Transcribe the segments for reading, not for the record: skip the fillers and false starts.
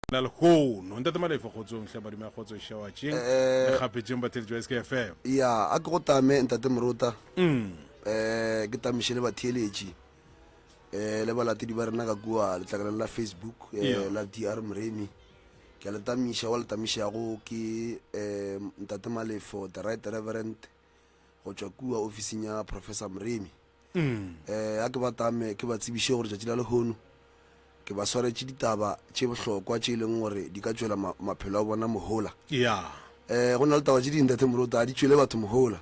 La lehono. Ntate Malefo kgotsong hle madume a kgotso šawatšeng le kgapetšeng batheletši ba SKFM. Ya, a ke go tame Ntate Morota. Eh, ke tamiše le batheeletši eh le balatedi ba rena ka kua letlakaleng la Facebook eh, Yeah. la DR Moremi. Ke a le tamiša, wa le tamišago ke eh Ntate Malefo, the Right Reverend go tšwa kua ofising ya Professor Moremi. Eh, a ke ba tame ke ba tsebiše gore tšatši la lehono ke ba swaretše ditaba tše bohlokwa tše e leng gore di ka tšwela ma, maphelo a bona mohola. Ya. Eh, go na le taba tše dingwe Ntate Morota, ga di tšwele batho mohola.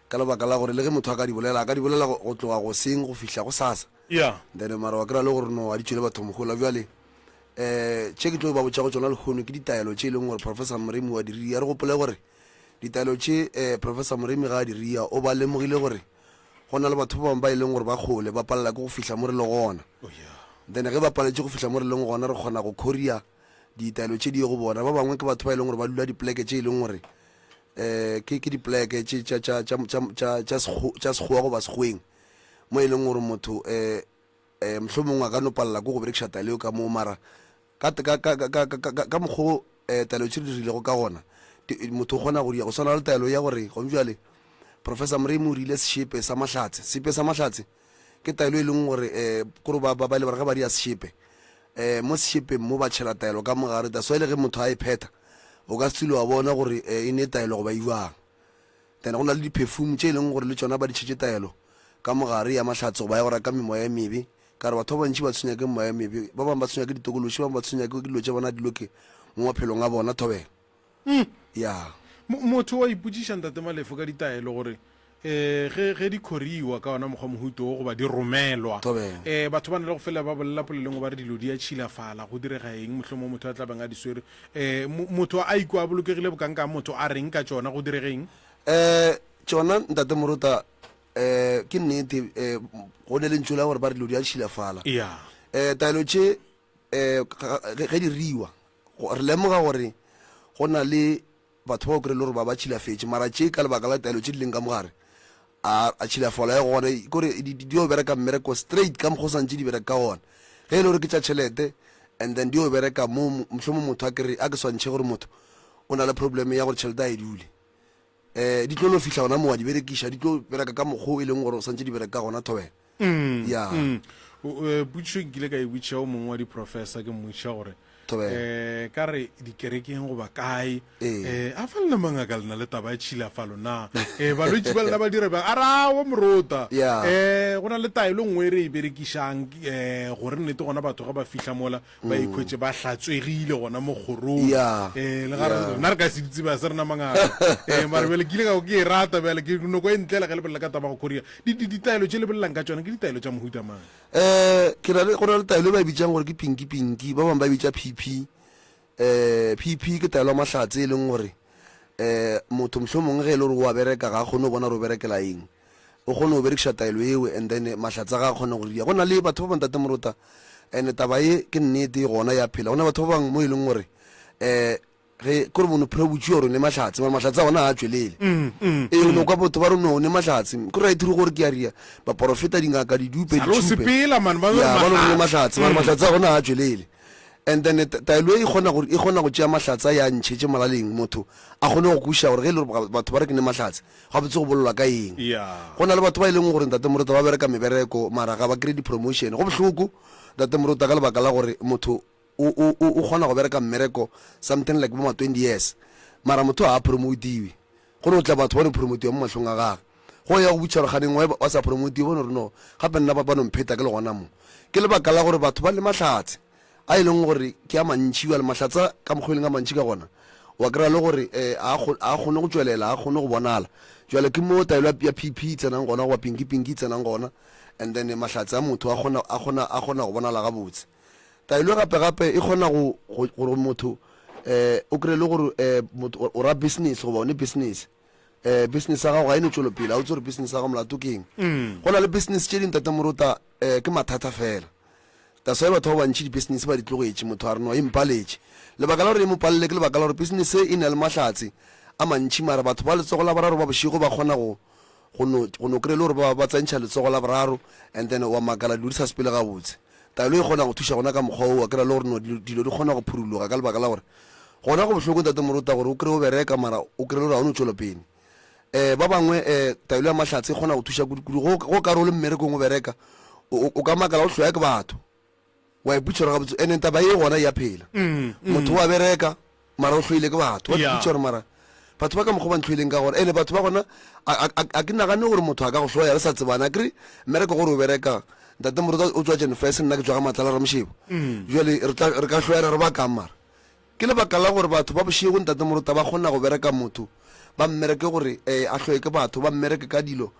Ka lebaka la gore le ge motho a ka di bolela, a ka di bolela go, go tloga goseng go fihla gosasa. Ya. Then mara wa kry-a le gore no ga di tšwele batho mohola. Bjale eh, tše ke tlo ba botšago tšona lehono ke ditaelo tše e leng gore Professor Moremi wa di ria. Re gopole gore ditaelo tše eh, Professor Moremi ga a di ria, o ba lemogile gore Go na le batho ba bangwe ba e leng gore ba kgole, ba palela ke go fihla mo re lego gona. Then ge ba paletše go fihla mo re leng gona, re kgona go courier ditaelo tše di ye go bona. Ba bangwe ke batho ba e leng gore ba dula dipoleke tše e leng gore um ke ke dipoleke tše tša tša tša tša tša tša sekgo tša sekgowa goba sekgoweng, mo e leng gore motho um um mohlomongwe a ka no palela ke go berekiša taelo eo ka moo mara Ka, ka, ka, ka, ka, ka, ka, ka mokgwa wo eh, taelo tše di rilego ka gona, di, motho o kgona go dia. Go swana le taelo ya gore gone bjale Professor Moremi o rile sešepe sa mahlatse. Sepe sa mahlatse ke taelo e leng gore eh, kore ba, ba, ba ile ba re ge ba dia sešepe eh, mo sešepeng mo ba tšhela taelo ka mogare. That's why le ge motho a e phetha o ka se tswile wa bona gore eh, e ne taelo goba e jwang. Then go na le di-perfume tše e leng gore le tšona ba di tšhetše taelo ka mogare ya mahlatse goba ya go raka memoya e mebe. Ka gore batho ba bantši ba tshwenya ke memoya e mebe, ba bangwe ba tshwenya ke ditokološi, ba bangwe ba tshwenya ke dilo tša bona di loke mo maphelong a bona. Thobela. Ya. Motho wa ipotšiša Ntate Malefo ka ditaelo gore um ge ge di khoriwa ka ona mokgwa mohuto wo goba di romelwa, Thobela. um batho ba na le go fela ba bolela polelo e nngwe ba re dilo di a tšhilafala, go direga eng mohlomongwe motho a tla beng a di swere. Um motho a ikwa a bolokegile bokankang, motho a reng ka tšona, go direge eng? Um tšona Ntate Morota um ke nnete um go ne lentšu la gore ba re dilo di a tšhilafala. Ya. Um taelo tše um ge di riwa re lemoga gore go na le batho ba o kry-e le gore ba ba tšhilafetše mara tše ka lebaka la taelo tše di leng ka mogare a a tšhilafalo ya gona kore di di yo bereka mmereko straight ka mokgwa o santše di bereka ka gona ge e le gore ke tša tšhelete and then di yo bereka mo mohlomong motho a kere a ke swantšhe gore motho o na le problem ya gore tšhelete a e dule um di tlo no fihla gona mo wa di berekiša di tlo bereka ka mokgwa o e leng gore o santše di bereka ka gona thobela ya Potšišo nkile ka e botšiša o mongwe wa di-professor, ke mmotšiša gore Thobela. um ka re dikerekeng goba kae Ee. um a fa lena mangaka le na le taba ya tšhilafalo na um balwetši ba lena ba dira bjang a re awa morota Yeah. um go na le taelo nngwe e re e berekišang um gore nnete gona batho ga ba fihla mola ba ikhwetše ba hlatswegile gona mo kgorong Yeah. um le ga re Yeah. rena re ka se di tseba se rena mangaka um mare bjale ke ile ka ke e rata bjale ke noko e ntlela ge le bolela ka taba ya go khoria Ditaelo tše le bolelang ka tšona ke ditaelo tša mohuta mang? Um ke na le, go na le taelo e ba e bitsang gore ke pinki pinki, ba bangwe ba e bitša PP. Um PP ke taelo ya mahlatse e leng gore um motho mohlomongwe ge e le gore o a bereka ga a kgone go bona gore o berekela eng, o kgone go berekiša taelo eo and then mahlatse a gagwe a kgone go ria. Go na le batho ba bangwe Ntate Morota, and taba ye ke nnete e gona ya phela, go na le batho ba bangwe mo e leng gore um Ge kore mono phela botšiwa gore o ne mahlatse mara mahlatse a gona ga a tšwelele. Ee o no kwa botho ba re no o ne mahlatse kore a ithuri gore ke a ria baporofeta dingaka didupe Sa lo ditšhupe sepela man ba ya ba no re ne mahlatse. mahlatse mara mahlatse a gona ga a tšwelele and then taelo e kgona gore e kgona go tšea mahlatse a ya ntšhetše molaleng motho a kgone go kwešiša gore ge e le gore batho ba re ke ne mahlatse gabotse go bolelwa ka eng. Ya. Go na le batho ba e leng gore Ntate Morota ba bereka mebereko mara ga ba kry-e di-promotion go bohloko Ntate Morota ka lebaka la gore motho O, o, o, o kgona go bereka mmereko something like bo ma 20 years, mara motho ga a promotiwe. Go no tla batho ba no promotiwa mo mahlong a gage. Go ya go botšiša gore kganeng why ba sa promotiwe, ba no re no, gape nna ba, ba no mpheta ke le gona mo. Ke lebaka la gore batho ba le mahlatse a e leng gore ke a mantši, bjale mahlatse a ka mokgwa o e leng a mantši ka gona, wa kry-a le gore um a kgo, a kgone go tšwelela, a kgone go bonala. Bjale ke mo taelo ya, ya PP e tsenang gona goba pinki pinki e tsenang gona, and then mahlatse a motho a kgona, a kgona, a kgona go bonala gabotse. Taelo gape gape e kgona go gore motho um o kry-e le gore um motho o ra business goba o ne business um business ya gago ga e no tšwelo pele, ga o tse gore business ya gago molato ke eng. Go na le business tše ding Tate Morota um ke mathata fela. That's why batho ba bantši di-business ba di tlogetše, motho a re no e mpaletše. Lebaka la gore e mo palele ke lebaka la gore business e na le mahlatse a mantši mara batho ba letsogo la boraro ba bošego ba kgona go go no go no kry-e le gore ba ba tsentšha letsogo la boraro and then wa makala dilo di sa sepele gabotse. Taelo e kgona go thuša gona ka mokgwa wo, wa kry-a le gore no dilo di kgona go phuruloga ka lebaka la gore gona go bohloko Ntate Morota gore o kry-e o bereka mara o kry-e le gore ga o no tšwelopele. Um ba bangwe um taelo ya mahlatse e kgona go thuša kudu-kudu go go ka re o le mmerekong o bereka o o ka makala o hloya ke batho wa ipotša gore gabotse ene taba ye gona e a phela motho wa bereka mara o hloile ke batho wa ipotša gore mara batho ba ka mokgwa ba ntlhoileng ka gore ene batho ba gona a ke nagane gore motho a ka go hloya re sa tsebana kere mmereko gore o bereka ntate morota o tswa jenfes nna ke tswa ga matlala ramošebo jale re ka hloyana re bakang mara Ke lebaka la gore batho ba bošego Ntate Morota ba kgona go bereka motho, ba mmereke gore a hloye ke batho, ba mmereke ka dilo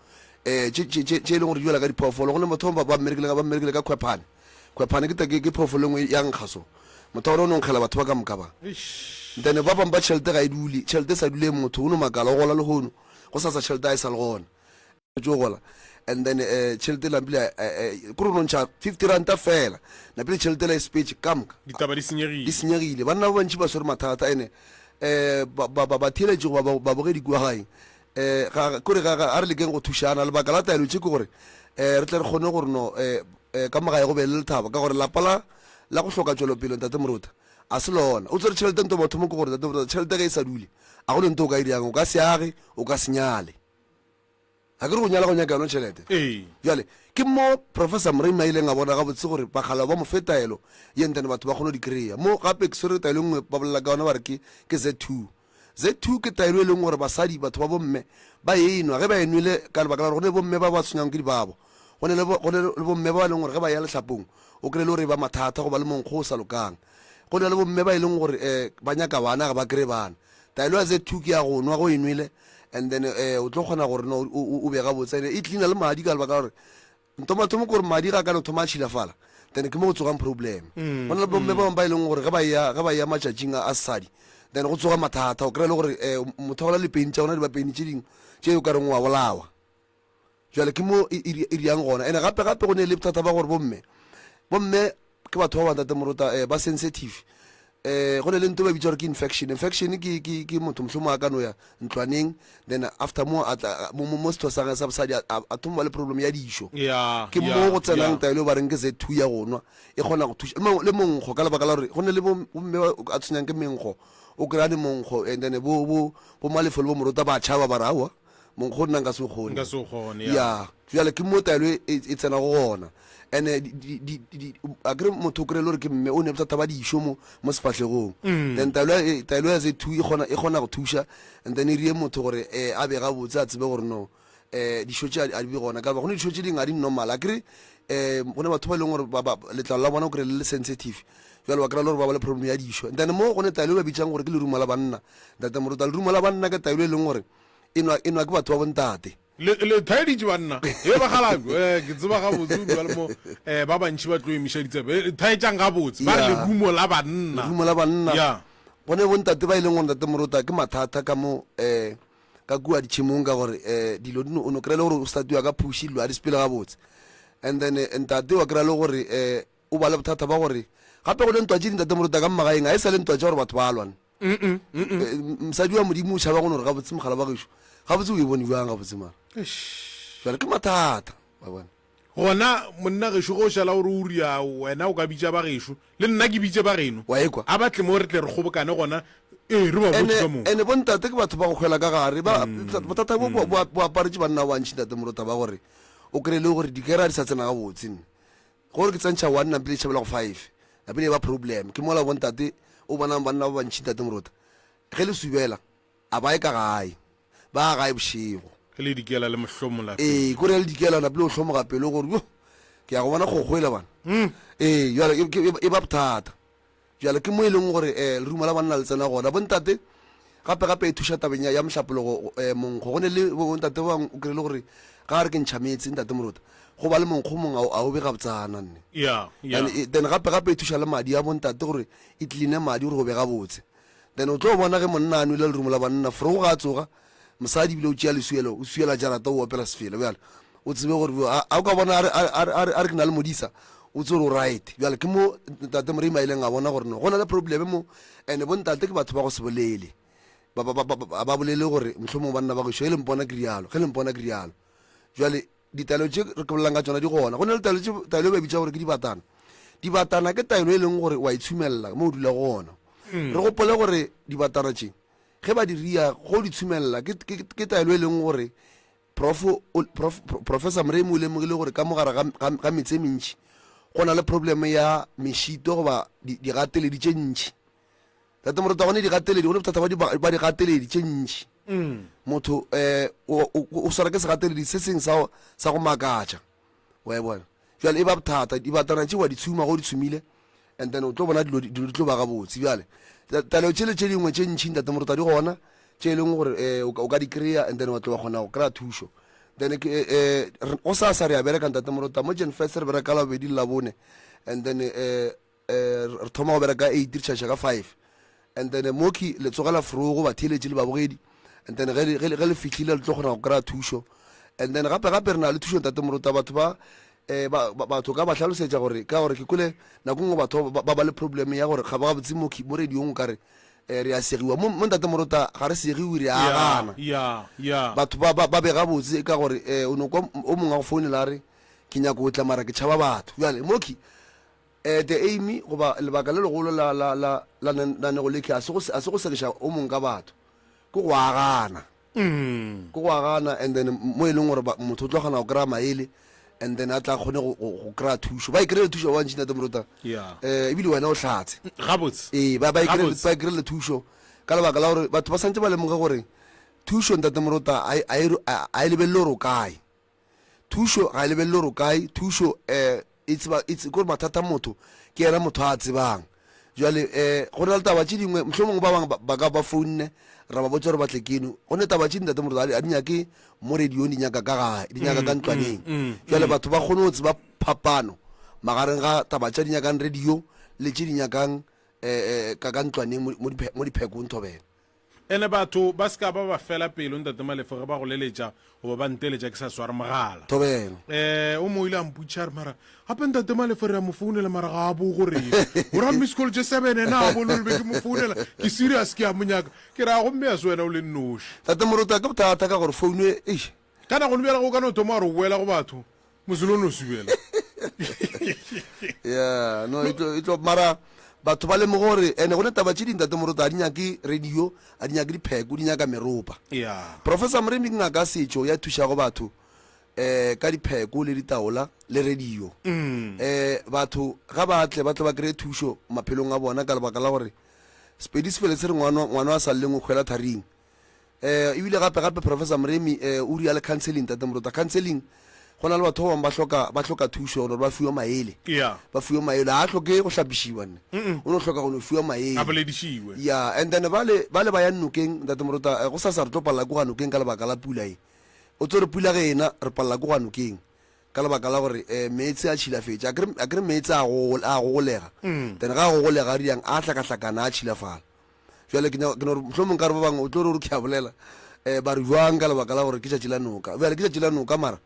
tše, tše, tše, tše e leng gore di bjala ka diphoofolo. Go ne motho ba, ba mmerekile ka, ba mmerekile ka khwephane. Khwephane ke, ke, ke phoofolo e nngwe ya nkga so. Motho wa gona o no nkgela batho ba ka moka ba. Then ba bangwe ba tšhelete ga e dule, tšhelete e sa dule motho o no makala o gola lehono, gosasa tšhelete ga e sa le gona. Tšo gola and then eh, tšhelete napile eh, eh, kore o no ntšha 50 ranta fela napile tšhelete la e sepetše ka moka ditaba di senyegile di senyegile banna ba bantši ba swere mathata ene um batheeletši goba babogedi kua gae um kore a re lekeng go thušana lebaka la taelo tše ke gore um re tle re kgone gore no um ka mo gae go be le lethabo ka gore lapa la la go hloka tšwelopele ntate morota a se lona o tswere tšhelete nto mathomo ke gore ntate morota tšhelete ge e sa dule a go ne nto o ka e dirang o ka se age o ka se nyale Ga ke re go nyala go nyaka yona tšhelete? Ee. Bjale, ke mo Professor Moremi a ileng a bona gabotse gore bakgalabje ba mo fe taelo ye and then batho ba kgone go di kry-a. Mo gape ke swere taelo e nngwe ba bolela ka yona ba re ke, ke Z2. Z2 ke taelo e leng gore basadi, batho ba bomme, ba e nwa. Ge ba e nwele ka lebaka la gore go ne le bomme ba ba tshwenyang ke dibabo. Go ne le, go ne le bomme ba e leng gore ge ba eya lehlapong o kry-e le gore e ba mathata, go ba le monkgo o sa lokang. Go na le bomme ba e leng gore um ba nyaka bana ga ba kry-e bana. Taelo ya Z2 ke ya go nwa ge o e nwele and then um o tlo kgona gore no o be gabotse and e cleana le madi ka lebaka la gore nto mathomo ke gore madi ga ka no thoma a tšhilafala then ke mo go tsogang problem. Go na le bomme ba bangwe ba e leng gore ge ba eya ge ba eya matšatšing a sesadi then go tsoga mathata o kry-a le gore um motho wa gola le peini tša gona di ba peini tše dingwe tše o ka reng wa bolawa. Bjale ke mo e, e, e riang gona. Ene gape gape go ne le bothata ba gore bomme, bomme ke batho ba ba ntate Morota eh, ba sensitive. Eh, go ne le nto ba bitsa gore ke infection. Infection ke, ke, ke motho mohlomong a ka no ya ntlwaneng then after mo a tla mo, mo, mo setho sa gagwe sa bosadi a, a, a thoma ba le problem ya dišo. Ya, Ke ya, mo go tsenang ya. taelo e ba reng ke Z2 ya go nwa e kgona go thuša. Le mo- Le monkgo ka lebaka la gore go ne le bo- bomme ba a tshwenyang ke menkgo. O kry-a ne monkgo and then bo, bo, bo Malefo le bo Morota ba tšhaba ba re aowa Monkgo nna nka se o kgone. Nka se o kgone, ya. Ya, bjale ke mo taelo e, e, e tsenago gona. And-e di, di, di, di, a kere motho o kry-e le gore ke mme o ne bothata ba dišo mo, mo sefahlegong. Then taelo ya, e, taelo ya Z2 e kgona, e kgona go thuša and then e rie motho gore eh, a be gabotse a tsebe gore no eh, dišo tše a di- a di be gona. Ka go ne dišo tše dingwe ga di normal. A kere eh, go ne batho ba e leng gore ba, ba, letlalo la bona o kry-e le le sensitive. Bjale wa kry-a le gore ba ba le problem ya dišo. And then mo go ne taelo e ba bitsang gore ke lerumo la banna. Ntate Moruta, lerumo la banna ke taelo e leng gore E nwa, e nwa ke batho ba bontate. Le, le thaeditše banna. He bakgalabje, eh, ke tseba gabotse o dula le mo, eh, ba bantši ba tlo emiša ditsebe. Eh, thaetšang gabotse. Ba re Ya. lerumo la banna. Lerumo la banna. Ya. Go ne bontate ba e leng gore ntate Morota ke mathata ka mo, eh, ka kua ditšhemong ka gore, eh, dilo di no, o no kry-a le gore o statiwa ka phuši, dilo ga di sepele gabotse. And then, eh, ntate wa kry-a le gore, eh, o ba le bothata ba gore, gape go ne ntwa tše ding ntate Morota ka mo magaeng, ga e sa le ntwa tša gore batho ba lwa. Eh, mosadi wa modimo o tšhaba go no re gabotse mogala wa gešo gabotse o e bone bjang gabotse mara jale ke mathata wa bona gona monna gešo ge o šala gore o ria wena o ka bitša ba gešo le nna ke bitše ba geno wa ekwa a ba tle mo re tle re kgobokane gona ee re ba botse ka moo ene bontate ke batho ba go hwela ka gare ba bothata bo bo- bo bo aparetše banna ba bantši ntate morota ba gore o kry-e le gore dikera di sa tsena gabotse nne Gore ke tsentšha one napile e tšhabela go five napile e ba problem. Ke mola bontate o bonang banna ba bantši ntate Morota ge le subela a ba ye ka gae ba ya gae bošego. Ge le dikela le mohlomola pelo. Ee kore le dikela napile o hlomoga pelo gore yo ke ya go bona kgokgo ela bana. Ee jwale e ba bothata. Bjale ke mo e leng gore um lerumo la banna le tsena gona. Bontate gape gape e thuša tabeng ya, ya mohlapologo um monkgo. Go ne le bontate ba bangwe o kry-e le gore ga a re ke ntšha meetse ntate Morota, go ba le monkgo mongwe a o be gabotsana nne. Ya, ya. Then, e, then gape gape e thuša le madi a bontate gore e cleane madi gore go be gabotse. Then o tlo bona ge monna a nwele lerumo la banna, forogo ga a tsoga, Mosadi ebile o tšea lesuelo, o swiela jarata, o opela sefela. Bjale o tsebe gore bjo, a, a o ka bona a re, a re, a re, a re ke na le modisa, o tsebe gore o right. Bjale ke mo Ntate Moremi a ileng a bona gore no, go na le probleme mo, and bontate ke batho ba go se bolele. Ba, ba, ba, ba, ba, ba bolele gore mohlomong banna ba gešo, ge le mpona ke rialo, ge le mpona ke rialo. Bjale ditaelo tše re ke bolelang ka tšona di gona. Go na le taelo tše, taelo e ba bitša gore ke dibatana. Dibatana ke taelo e leng gore wa e tshumelela mo o dulago gona. Re gopole gore dibatana tše ge ba di ria go di tshumelela ke, ke, ke taelo e leng gore Prof, o, Prof, Professor Moremi o lemogile gore ka mo gare ga, ga, ga metse e mentši go na le problem ya mešito goba di, digateledi tše ntši. Tate Morota, go ne digateledi, go ne bothata ba di, ba digateledi tše ntši. Motho um o, o, o swara ke segateledi se seng sa, sa go makatša. Wa e bona? Bjale e ba bothata, dibatana tše wa di tshuma, ge o di tshumile, and then o tlo bona dilo dilo di tlo ba gabotse. Bjale taelo tšele tše dingwe tše ntši Ntate Morota di gona, tše e leng gore um o ka di kry-a and then wa tlo wa kgona go kry-a thušo. Then ke um gosasa re a bereka Ntate Morota, mo Jan First re bereka ka Labobedi le Labone, and then um re thoma go bereka ka eight re tšhaša ka five and then moki le tsogela forogo batheeletši le babogedi and then ge ge le fihlile le tlo kgona go kry-a thušo and then gape gape re na le thušo ntate morota batho ba um batho ka ba hlalosetša gore ka gore ke kwele nako nngwe batho ba ba le problem ya gore ga ba gabotse moki mo radiong o kare um re a segiwa mo mo ntate morota ga re segiwe re a gana batho ba ba be gabotse ka gore um o no kwa o mongwe a go founela a re ke nyako go tla mara ke tšhaba batho bjale moki Eh, the aim goba lebaka le legolo la, la, la, la nanego le ke a se go, a se go segiša o mong ka batho, ke go agana. Ke go agana and then mo e leng gore motho o tlo kgona go kry-a maele and then a tla kgone go, go, go kry-a thušo. Ba e kry-ile thušo ba bantši Ntate Morota. Yeah. Eh, ebile wena o hlatse. Gabotse. Ee, ba, ba e kry-ile, Gabotse. ba e kry-ile thušo ka lebaka la gore batho ba santse ba lemoge gore thušo Ntate Morota a e, a e, a e lebelele gore o kae. Thušo ga e lebelele gore o kae, thušo um e tseba e tse, kore mathata a motho ke yena motho a tsebang. Jwale um go na le taba tše dingwe mohlomongwe ba bangwe ba ka ba founne ra ba botša gore ba tle keno. Go ne taba tše ntate Morota a di nyake mo radiong di nyaka ka gae, di nyaka ka ntlwaneng. Jwale batho ba kgone go tseba phapano magareng ga taba tša di nyakang radio le tše di nyakang um ka ka ntlwaneng mo diphekong thobela. Ene batho ba se ka ba ba fela pelo Ntate Malefo ge ba go leletša goba ba nteletša ke sa sware mogala. Thobela. Eh, o mongwe o ile a mpotšiša a re mara gape Ntate Malefo re a mo founela mara ga a bo go rena. O ra miss call tše seven ena a bone gore be ke mo founela ke serious ke a mo nyaka. Ke re a gomme a se wena o le nnoši. Tate Moruti a ke bothata ka gore phone e eish. Kana gone bjale ge o ka no thoma wa re o boela go batho Mosele o no subela. Yeah, no, e tlo, e tlo, mara batho ba lemoge gore ene go ne taba tše ding tate Morota a di nyake radio, a di nyake dipheko, di nyaka meropa. Yeah. Professor Moremi ke ngaka ya setšo ya thušago batho eh ka dipheko le ditaola le radio. Mm. Eh batho ga ba tle ba tle ba kry-e thušo maphelong a bona ka lebaka la gore Sepedi se fele se re ngwana ngwana a sa lleng o hwela tharing. Eh, ebile gape gape Professor Moremi eh, o ria le counseling Tate Morota. Counseling go na le batho ba bangwe ba hloka ba hloka thuso gore ba fiwe maele. Yeah. Ba fiwe maele, a hloke go hlapišiwa nne. O no hloka go no fiwa maele. A boledišiwe. Yeah, and then bale bale ba ya nokeng Ntate Morota, eh, go sasa re tlo palela ko ga nokeng ka lebaka la pula e. O tsere pula ge ena re palela ko ga nokeng ka lebaka la gore eh, meetse a tšhilafetše. Akere akere meetse a go a gogolega. Then ga a gogolega a riang a hlakahlakana a tšhilafala. Bjale ke nyaka, ke no re mohlomong ka re ba bangwe o tlo re o re ke a bolela um ba re jwang ka lebaka la gore ke tšatši la noka. Bjale ke tšatši la noka mara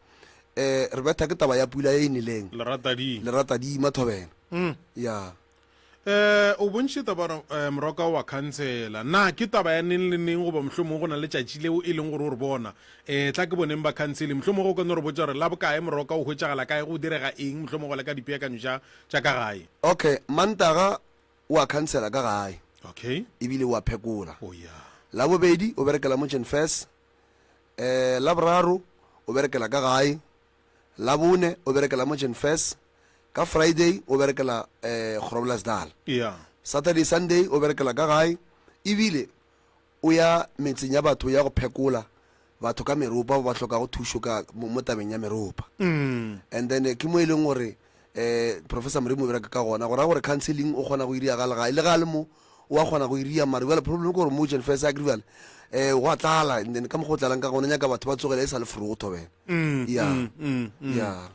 um re betha ke taba ya pula e e neleng. Leratadima. Leratadima thobela. Mm. Ya. Eh, o bontšhitše taba gore eh, moroka o a khansela. Na ke taba ya neng le neng goba mohlomongwe go na le tšatši leo e leng gore o re bona eh, tla ke boneng ba khansele. Mohlomongwe o ka no re botša gore la bokae moroka o hwetšagala kae, go direga eng mohlomongwe le ka dipeakanyo tša tša ka gae. Okay, Mantaga O a khansela ka gae. Okay. Ebile o a phekola. Oh yeah. Labobedi o berekela mo Genfes. Eh, Laboraro o berekela ka gae. Labone o berekela mo Genfes. Ka Friday o berekela eh Groblersdal. Yeah. Saturday, Sunday o berekela ka gae. Ebile O ya metseng ya batho ya go phekola batho ka meropa ba ba hlokago thušo ka mo, mo tabeng ya meropa. And then ke mo e leng gore eh Professor Moremi o bereka ka gona, go raya gore counseling o kgona go iria ga legae, le ga a le mo o a kgona go iria, mara bjale problem ke gore mo Jan First akere bjale eh go a tlala and then ka mokgwa o tlalang ka gona o nyaka batho ba tsogele e sa le frogo thobela. Ya, ya.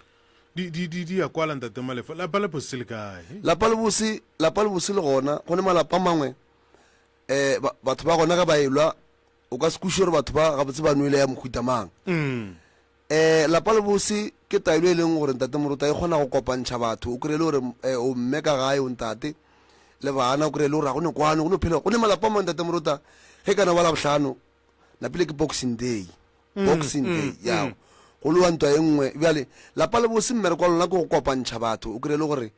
Di, di, di, di a kwala Ntate Malefo. Lapa le bose le kae? Lapa le bose, lapa le bose le gona, go ne malapa a mangwe um batho ba gona ge ba elwa o ka se kwešiše gore batho ba gabotse ba nwele ya mohuta mang. Um lapa le bose ke taelo e leng gore ntate Morota e kgona go kopantšha batho, o kry-e le gore um o mme ka gae o ntate le bana, o kry-e le gore ga go ne kwano, go no phela go ne malapa a mangwe ntate Morota ge kana ba Labohlano napile ke boxing day, boxing day ya go lowa ntwa e nngwe. Bjale lapa le bose mmereko wa lona ke go kopantšha batho, o kry-e le gore.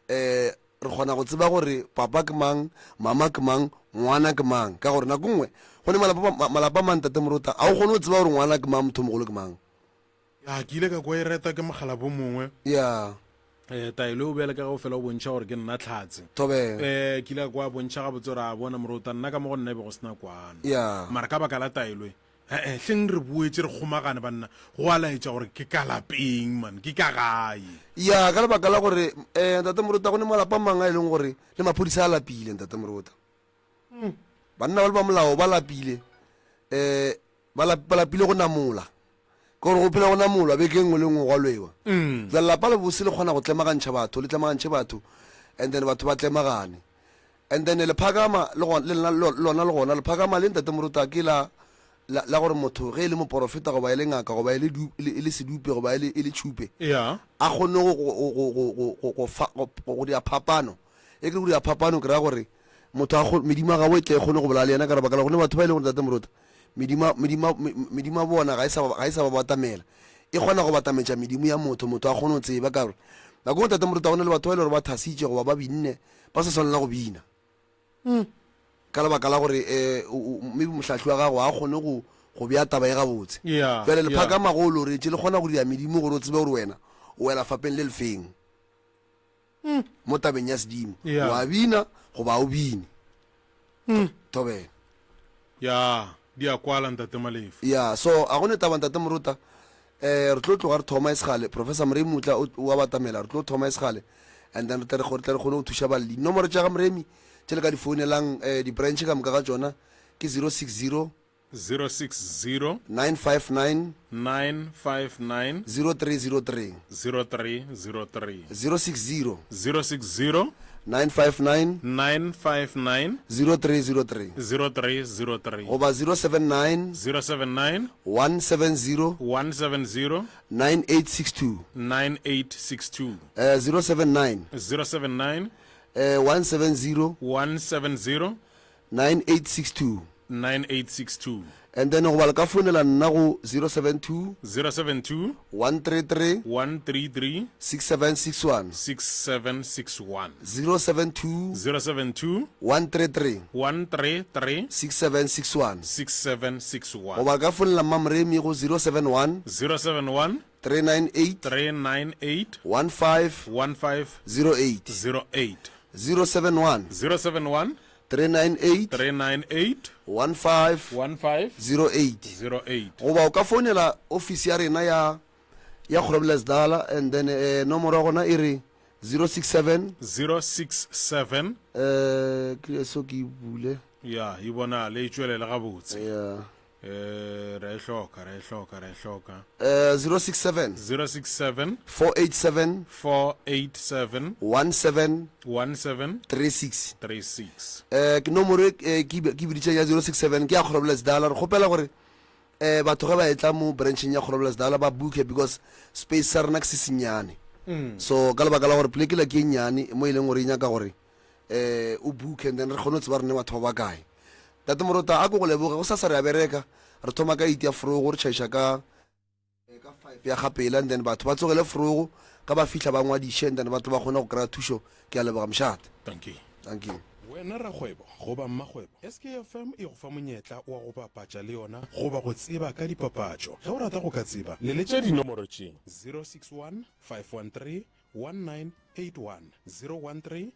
um re kgona go tseba gore papa ke mang, mama ke mang, ngwana ke mang. Ka gore nako nngwe go ne malapa, malapa a mang Tate Morota, ga o kgone go tseba gore ngwana ke mang, motho mogolo ke mang. Ya, ke ile ka kwa e reta ke mokgalabo mongwe. Ya. Eh, taelo eo bjale ka ge o fela o bontšha gore ke nna tlhatse. Thobela. Eh, ke ile ka kwa a bontšha gabotse gore a bona Morota, nna ka mo go nna e be go se na kwano. Ya. Mara ka baka la taelo e, e-e, hleng re boetše re kgomagane banna, go a laetša gore ke ka lapeng man, ke ka gae. Ya, ka lebaka la gore, eh, Ntate Morota, go ne malapa a mangwe a e leng gore le maphodisa a lapile, Ntate Morota. Banna ba le ba molao ba lapile, um ba lapile go namola. Ke gore go phela go namolwa beke e nngwe le nngwe gwa lwewa. Jwale lapa le bose le kgona go tlemagantšha batho, le tlemagantšhe batho and then batho ba tlemagane. And then lephakama le gona, le lona le gona lephakama le Ntate Moruta ke la la, la gore motho ge e le moporofeta goba e le ngaka goba e le, e le sedupe goba e le, e le tšhupe, yeah. a kgone go, go, go, go, go, go, fa, go, go dira phapano. E ke re go dira phapano ke ra gore motho a kgo, medimo ya gagwe e tle e kgone go bolaya le yena ka lebaka la gore ne batho ba e leng gore Ntate Morota medimo, medimo, medimo ya bona ga e sa, ga e sa ba batamela. E kgona go batametša medimo ya motho, motho a kgone go tseba ka gore nako nngwe Ntate Morota go na le batho ba e le gore ba thasitše goba ba binne ba sa swanela go bina. Ka lebaka la gore um maybe mohlahli wa gago ga a kgone go go bea taba e gabotse. Yeah, Bjale yeah. lephakama go o loretše le kgona go dira medimo gore o tsebe gore wena o wela fapeng le lefeng mo tabeng ya sedimo. Yeah. Wa bina goba ga o bine. Thobela. Ya, di a kwala Ntate Malefu. Ya, so a go ne taba Ntate Morota, eh re tlo tloga re thoma e segale, Professor Moremi o tla o a batamela, re tlo thoma e segale and then re tle re tle re kgone go thuša balli. Dinomoro tša ga Moremi tše le ka di founelang eh di-branch ka moka ga tšona ke 060 060 959 959 0303 0303 060 060 959 959 0303 0303 goba 079 079 170 170 9862 9862 eh 079 079 eh 170 170 9862 9862. And then goba le ka founela nna go 072 072 133 133 6761 6761 072 072 133 133 6761 6761 goba le ka founela Mmamoremi go 071 071 398 398 15 15 08 08 071 071 398 398 15 15 08 08 goba o ka founela ofisi ya rena ya ya Groblersdal and then eh, nomoro ya gona e re 067 067 eh ke so ke e bule ya e bonale e tšwelele gabotse yeah. Eh, ra e hloka ra e hloka ra e hloka eh 067 067 487 487 17 17 36 36 eh ke nomoro e eh, ke ke biditšeng ya 067 ke ya Groblersdal re kgopela gore eh batho ge ba etla mo brancheng ya Groblersdal ba booke because space sa rena ke se sennyane so ka lebaka la gore pleke la ke e nnyane mo e leng gore e nyaka gore eh o booke and then re kgone go tseba rene batho ba ba kae Tate Morota a ko go leboge go sasa re a bereka re thoma ka eight ya frogo re tšhaiša ka eh, ka five ya gapela and then batho ba tsogele frogo ka ba fihla ba ngwadiše and then ba tlo ba kgone go kry-a thušo ke a leboga mošate Thank you. thank you Wena rakgwebo goba mmakgwebo, SKFM e go fa monyetla wa go bapatša le yona goba go tseba ka dipapatšo. Ge o rata go ka tseba, leletša dinomoro tše, 061 513 1981, 013.